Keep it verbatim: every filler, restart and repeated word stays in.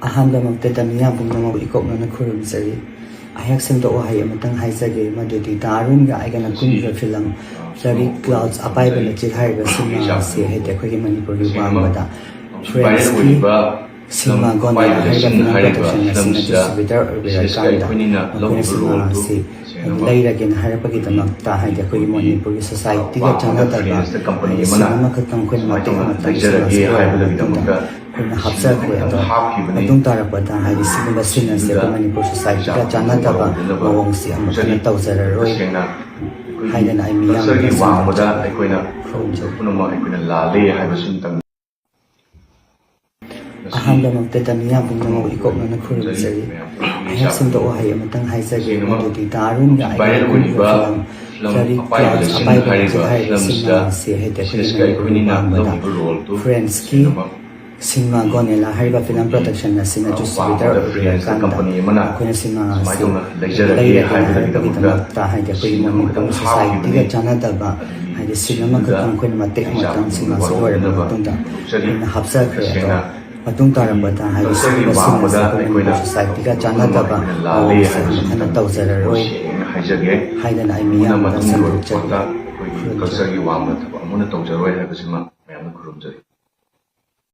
ꯑꯍꯥꯟꯕꯃꯛꯇꯗ ꯃꯤꯌꯥꯝ ꯄꯨꯝꯅꯃꯛ ꯏꯀꯣꯛꯅꯅ ꯈꯨꯔꯨꯝꯖꯔꯤ꯫ ꯑꯩꯍꯥꯛ ꯁꯦꯝꯗꯣꯛ ꯋꯥꯍꯩ ꯑꯃꯇꯪ ꯍꯥꯏꯖꯒꯦ, ꯃꯗꯨꯗꯤ ꯗꯥ ꯑꯔꯨꯟꯒ ꯑꯩꯒꯅ ꯀꯨꯝꯂꯤꯕ ꯐꯤꯂꯝ ꯐ꯭ꯂꯔꯤ ꯀ꯭ꯂꯥꯎꯗꯁ ꯑꯄꯥꯏꯕ ꯂꯩꯆꯤꯜ ꯍꯥꯏꯔꯤꯕ ꯁꯤꯅꯦꯃꯥ ꯑꯁꯤ ꯍꯥꯏꯗꯤ ꯑꯩꯈꯣꯏꯒꯤ ꯃꯅꯤꯄꯨꯔꯒꯤ ꯋꯥꯡꯃꯗ ꯐ꯭ꯔꯦꯟꯁꯀꯤ ꯁꯤꯅꯦꯃꯥ ꯒꯣꯅꯦ ꯍꯥꯏꯔꯤꯕ ꯐꯤꯂꯝ ꯄ꯭ꯔꯗꯛꯁꯟ ꯑꯁꯤꯅ ꯗꯤꯁꯇ꯭ꯔꯤꯕ꯭ꯌꯨꯇꯔ ꯑꯣꯏꯕꯤꯔꯀꯥꯟꯗ ꯃꯈꯣꯏꯅ ꯁꯤꯅꯦꯃꯥ ꯑꯁꯤ ꯂꯩꯔꯒꯦꯅ ꯍꯥꯏꯔꯛꯄꯒꯤꯗꯃꯛꯇ ꯍꯥꯏꯗꯤ ꯑꯩꯈꯣꯏꯒꯤ ꯃꯅꯤꯄꯨꯔꯒꯤ ꯁꯣꯁꯥꯏꯇꯤꯒ ꯆꯥꯟꯅꯗꯕ ꯍꯥꯏꯗꯤ ꯁꯤꯟ ꯑꯃꯈꯛꯇꯪ ꯑꯩꯈꯣꯏꯅ ꯃꯇꯦꯛ ꯑꯃꯇꯪ ꯁꯤꯟ ꯑꯁꯤ ꯂꯣꯏꯔꯕ ꯃꯇꯨꯡꯗ ꯑꯩꯈꯣꯏꯅ ꯍꯥꯞꯆꯈ꯭ꯔꯦ꯫ ꯑꯗꯣ ꯃꯇꯨꯡ ꯇꯥꯔꯛꯄꯗ ꯍꯥꯏꯗꯤ ꯁꯤꯒꯨꯝꯕ ꯁꯤꯟ ꯑꯁꯤ ꯑꯩꯈꯣꯏ ꯃꯅꯤꯄꯨꯔ ꯁꯣꯁꯥꯏꯇꯤꯒ ꯆꯥꯟꯅꯗꯕ ꯃꯑꯣꯡꯁꯤ ꯑꯃꯨꯛ ꯍꯟꯅ ꯇꯧꯖꯔꯔꯣꯏ ꯍꯥꯏꯗꯅ ꯑꯩ ꯃꯤꯌꯥꯝꯗ ꯀꯜꯆꯔꯒꯤ ꯋꯥꯡꯃꯗ ꯁꯦꯡꯅ ꯑꯩꯈꯣꯏꯅ ꯈꯨꯔꯨꯝꯖꯩ꯫ ꯄꯨꯝꯅꯃꯛ ꯑꯩꯈꯣꯏꯅ ꯂꯥꯜꯂꯦ ꯍꯥꯏꯕꯁꯤꯃꯇꯪ ꯑꯍꯥꯟꯕꯃꯛꯇꯗ ꯃꯤꯌꯥꯝ ꯄꯨꯝꯅꯃꯛ ꯏꯀꯣꯛꯅꯅ ꯈꯨꯔꯨꯝꯖꯔꯤ꯫ ꯑꯩꯍꯥꯛ ꯁꯦꯝꯗꯣꯛ ꯋꯥꯍꯩ ꯑꯃꯇꯪ ꯍꯥꯏꯖꯒꯦ, ꯃꯗꯨꯗꯤ ꯗꯥ ꯑꯔꯨꯟꯒ ꯑꯩꯒ ꯀꯨꯝꯂꯤꯕ ꯐꯤꯂꯝ ꯐ꯭ꯂꯔꯤ ꯀ꯭ꯂꯥꯎꯗꯁ ꯑꯄꯥꯏꯕ ꯂꯩꯆꯤꯜ ꯍꯥꯏꯔꯤꯕ ꯐꯤꯂꯝ ꯑꯁꯤ ꯍꯥꯏꯗꯤ ꯑꯩꯈꯣꯏꯒꯤ ꯃꯅꯤꯄꯨꯔꯒꯤ ꯋꯥꯡꯃꯗ ꯐ꯭ꯔꯦꯟꯁꯀꯤ ꯁꯤꯅꯦꯃꯥ ꯒꯣꯅꯦꯂꯥ ꯍꯥꯏꯔꯤꯕ ꯐꯤꯂꯝ ꯄ꯭ꯔꯗꯛꯁꯟ ꯑꯁꯤꯅ ꯗꯤꯁꯇ꯭ꯔꯤꯕ꯭ꯌꯨꯇꯔ ꯑꯣꯏꯕꯤꯔꯀꯥꯟꯗ ꯑꯩꯈꯣꯏꯅ ꯁꯤꯅꯦꯃꯥ ꯑꯁꯤ ꯂꯩꯔꯒꯦꯅ ꯍꯥꯏꯔꯛꯄꯒꯤꯗꯃꯛꯇ ꯍꯥꯏꯗꯤ ꯑꯩꯈꯣꯏꯒꯤ ꯃꯅꯤꯄꯨꯔ ꯁꯣꯁꯥꯏꯇꯤꯒ ꯆꯥꯟꯅꯗꯕ ꯍꯥꯏꯗꯤ ꯁꯤꯟ ꯑꯃꯈꯛꯇꯪ ꯑꯩꯈꯣꯏꯅ ꯃꯇꯦꯛ ꯑꯃꯇꯪ ꯁꯤꯅꯦꯃꯥ ꯑꯁꯤ ꯂꯣꯏꯔꯕ ꯃꯇꯨꯡꯗ ꯑꯩꯈꯣꯏꯅ ꯍꯥꯞꯆꯈ꯭ꯔꯦ꯫ ꯑꯗꯣ ꯃꯇꯨꯡ ꯇꯥꯔꯛꯄꯗ ꯍꯥꯏꯗꯤ ꯁꯤꯒꯨꯝꯕ ꯁꯤꯟ ꯑꯁꯤ ꯑꯩꯈꯣꯏ ꯃꯅꯤꯄꯨꯔ ꯁꯣꯁꯥꯏꯇꯤꯒ ꯆꯥꯟꯅꯗꯕ ꯃꯑꯣꯡꯁꯦ ꯑꯃꯨꯛ ꯍꯟꯅ ꯇꯧꯖꯔꯔꯣꯏ ꯍꯥꯏꯗꯅ ꯑꯩ ꯃꯤꯌꯥꯝꯗ ꯁꯟꯗꯣꯛꯆꯔꯤ꯫ ꯈꯨꯔꯨꯝꯖꯔꯤ꯫